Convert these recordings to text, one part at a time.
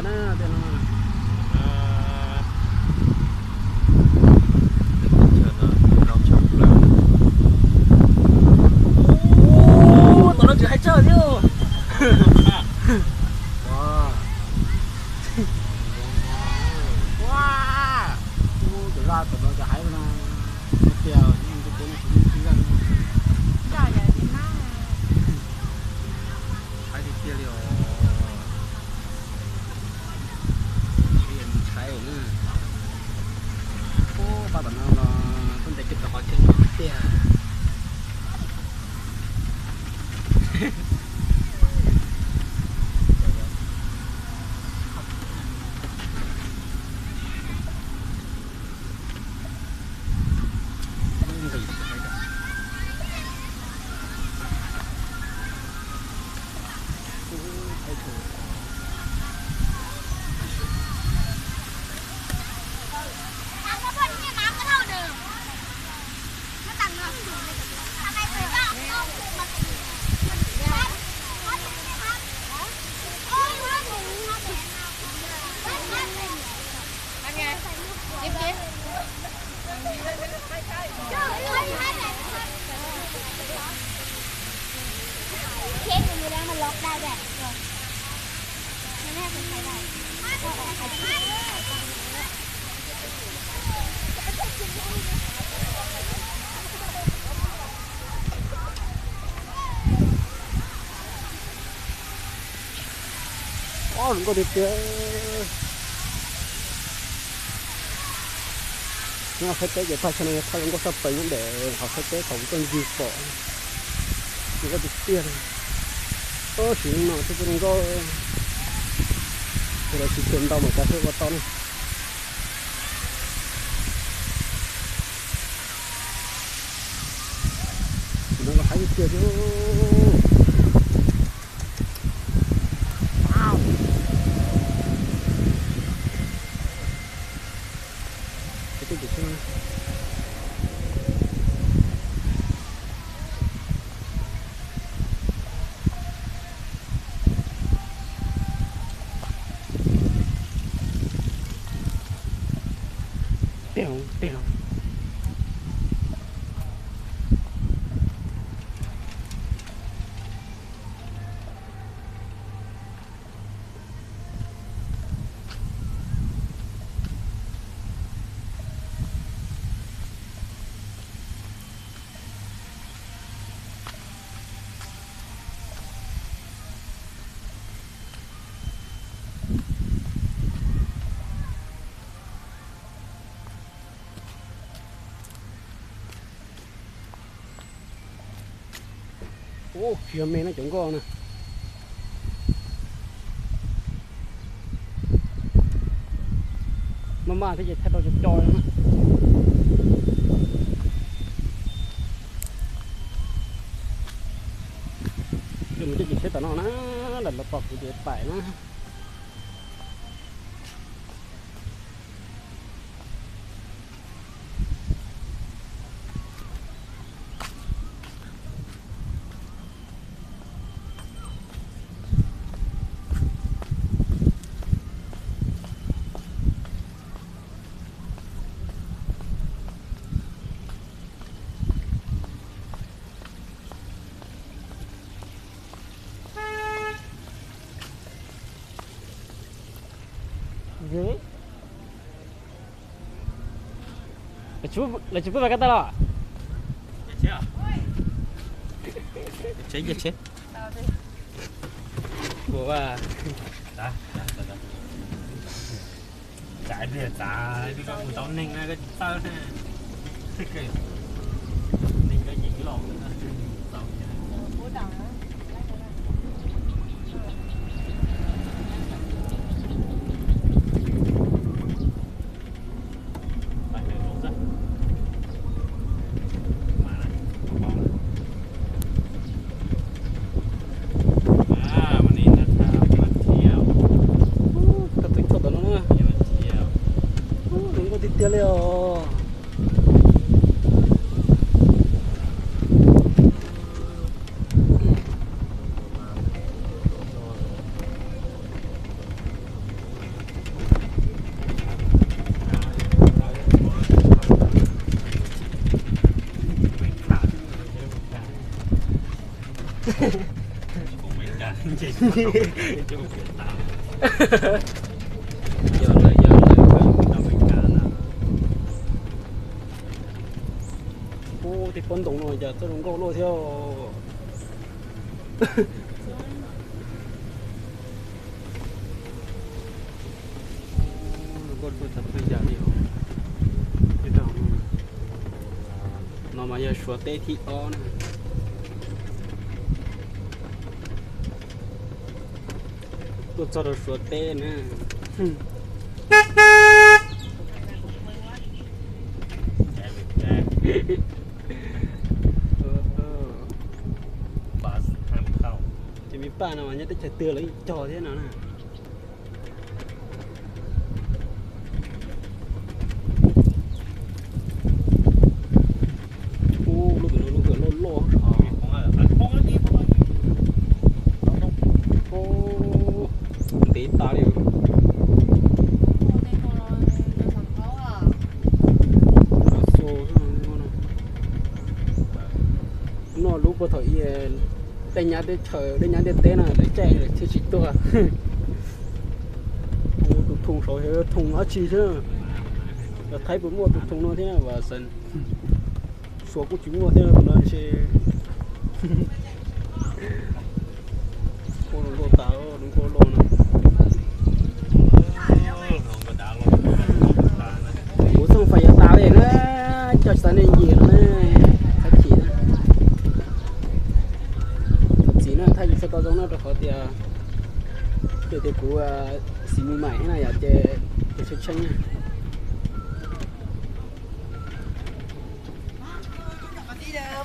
na, tej no. Ub, tom no tseem hais tsawg thiab. Ua, ua, ub, cov laj tom no cov haiv no, tiag, tsis muaj laj. Hais tiag tiag li os. Ntshai na. Ub, pab tom no los tuaj ntes kiag tau qhov tseem tiag. Ob, zoo nkauj tiag tiag. Nyob Thaib teb ces thaj chaw no yog thaj zoo nkauj tshaj plaws nyob ntawm hauv Thaib teb thaum kuv tuaj ncig pom. Zoo nkauj tiag tiag li. Tab sis no twb tsis zoo nkauj, ces lawv tsis tshua ntau mas cas thiaj ua tau ne. Tam no los haib tiag tiag thiab. Ces twb tsis tshua Tej, tej. Ub, khiav me no cov nkoj na. Maj maj thiab ces thaij tau co co no na. Mus coj ces tsheb tom no na, lawv los tos kuv ces pais na. Lawv tsis pub pas kab tag los? Tsev, tsev. Ua, txav, txav, txav, tau neeg na koj tsis txawj na. Neeg koj yeej loj. Koj tus choj tom no na. Zoo nkauj tiag tiag li os. Yog lawm, yog lawm. Ub, tej pob ntoo no cas txawj zoo nkauj luaj thiab. Zoo nkauj txhua tsav txhua yam li os. No mas yog Suav teb thib ob na. Tuaj txog rau Suav teb na. Ces me paj no mas nyob teb chaws twg los yeej cog thiab no na. Ub, lub kawm no lub kawm loj loj. Ntev tas li. Noj lub puag thaum ub, dej nyab teb chaws, dej nyab ntiaj teb no lawv caij lawv thiaj tsis tuag. Tus thoom saud yog thoom dab tsi xwb. Cov Thaib puas muaj tus thoom no thiab? Suav kuj tsis muaj thiab no ntshe. Ua zoo nkauj tas, zoo nkauj loj no. Kuv txooj fais yog tas li na, coj tsis tau nej ncig no na, thab chim na. Thov txim na, thaj yeeb tsis tau zoo na rau qhov tias, tias kuv xim me maim na yom, ces ces tshee tshee na.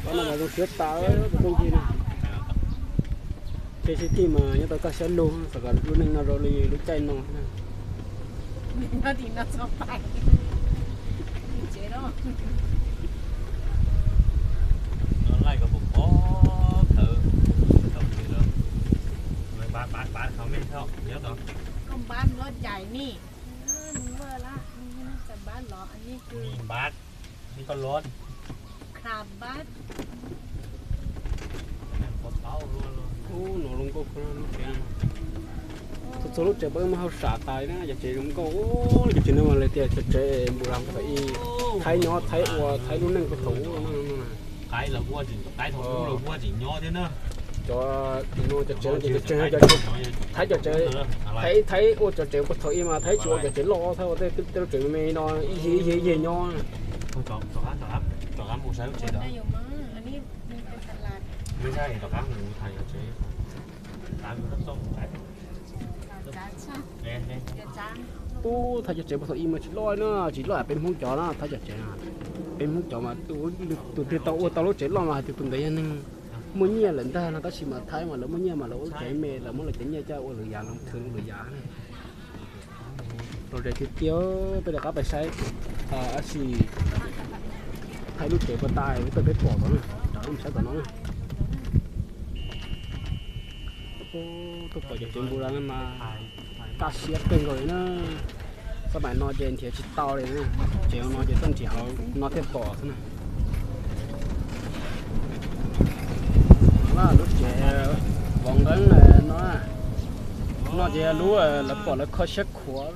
Qhov no mas zoo siab tas tus txooj ncig na. Tej sib tij mas nyob tau kaj siab lug, xav kom lub neej no zoo li lub caij no. Ub, no zoo nkauj kawg lub tsev no. Txhua txhua lub tsev peb muab hauj sam tas li na, cov tsev zoo nkauj, cov tsev no mas lawv tias cov tsev npus las thaum ub Thaib nyob, Thaib ua Thaib lub neej puag thaum ub no. Cov no cov tsev no ces Thaib cov tsev, Thaib, Thaib ua cov tsev puag thaum ub mas Thaib tsis ua cov tsev loj, Thaib ua tej lub tsev me me no ib yig ib yig nyob. Ub, Thaib cov tsev puag thaum ub mas tsis loj na, tsis loj peb Hmoob cov na, Thaib cov tsev na. Peb Hmoob cov mas tus twg tau ua tau lub tsev loj mas hais tias tus ntawd yog neeg muaj nyiaj lawm ntag no, tab sis mas Thaib mas lawv muaj nyiaj mas lawv ua lub tsev me, lawv muab lawv cov nyiaj coj ua lwm yam, lawv thwv lwm yam. Los ze tiag tiag, peb rov qab pais saib, a, sim Thaib lub tsev puas tas, peb pom tom no, rov qab mus saib tom no na. Tuaj pom cov tsev npus las no mas kaj siab kawg nkaus li na. Xab maim no ces nrhiav tsis tau li na. Tsev no ces txoj nrhiav hauv no thiaj pom xwb na. Lub tsev vov nqeeb no, no ces lub lawv pom lawv kho siab khuav.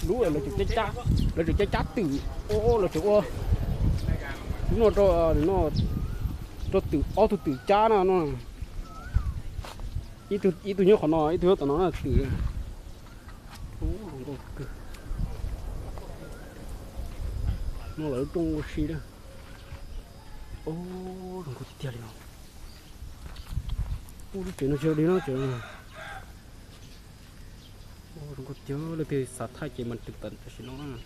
Lub lawv tseem cab cab twm, lawv tseem ua lub no rau, rau twm, ob tug twm cab no no. Ib tug nyob qhov no, ib tug nyob tom no na twm. No lawv lub rooj ua si na. Zoo nkauj tiag tiag li no. Ub, lub tsev no tsis li no tsev. Zoo nkauj tiag, leej twg xav thaij ces mas tus tam tam sim no na.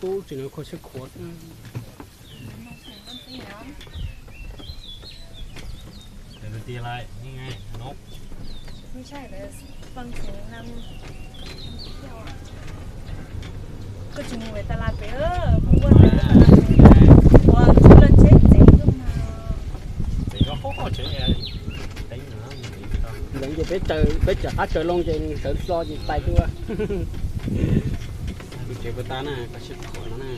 Ub, tsev no kho siab khuav. Koj tsis mus tas las pem, mus ua tas las pem, ua txhua lub tsheb txev xwb mas. Txev ko qhov tsheb teeb no. Ntawd ces peb tsaws, peb tsaws qab tsaws loo ces sawv txo ces pais dua. Kuv tsev puas tas na, koj sib qhov no na.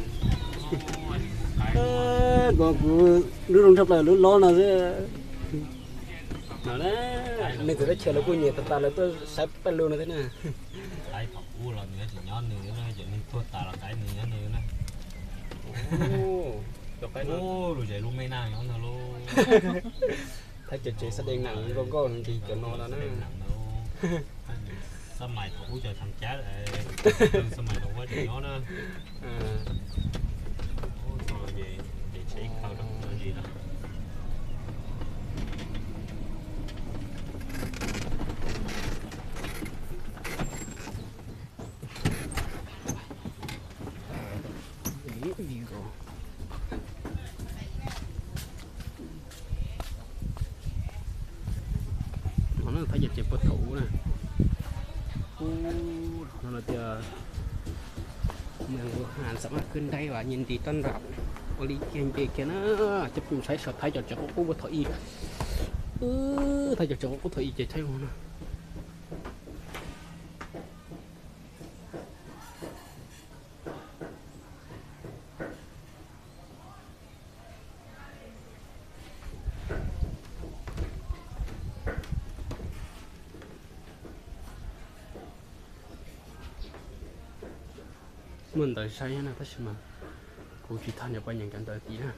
Kuv, kuv lub zoo tshaj plaws lub lob no xwb. No na, neeg txawv teb chaws lawv kuj nyiam tas tas lawv tuaj saib paj lug no thiab na. Thaib thaum ub los nws tsis nyob nws, cov neeg tuag tas los thaib nws nyob nws na. Lub zes lub me na nyob nws lauj. Thaib cov tsev xab dees nees nkauj nkauj ces cov no no na. Xab mais thaum ub cov xeev cab, xab mais thaum ub cov nyob na. Ces tsheb khaws rau zis no. No na, thaib cov tsev puag thaum ub na. Ub, no tias mus Wuhan xam maj khwb nraib vas nyi nti tob nram, ua li kiag nce kiag na, cov phooj ywg saib saum thaib cov tsev qub qub puag thaum ub. Thaib cov tsev qub qub thaum ub ces thaib no na. Muaj ntawv saib na tab sis mas kuv tsis tau nyiam poj nyeem cov ntawv tid na.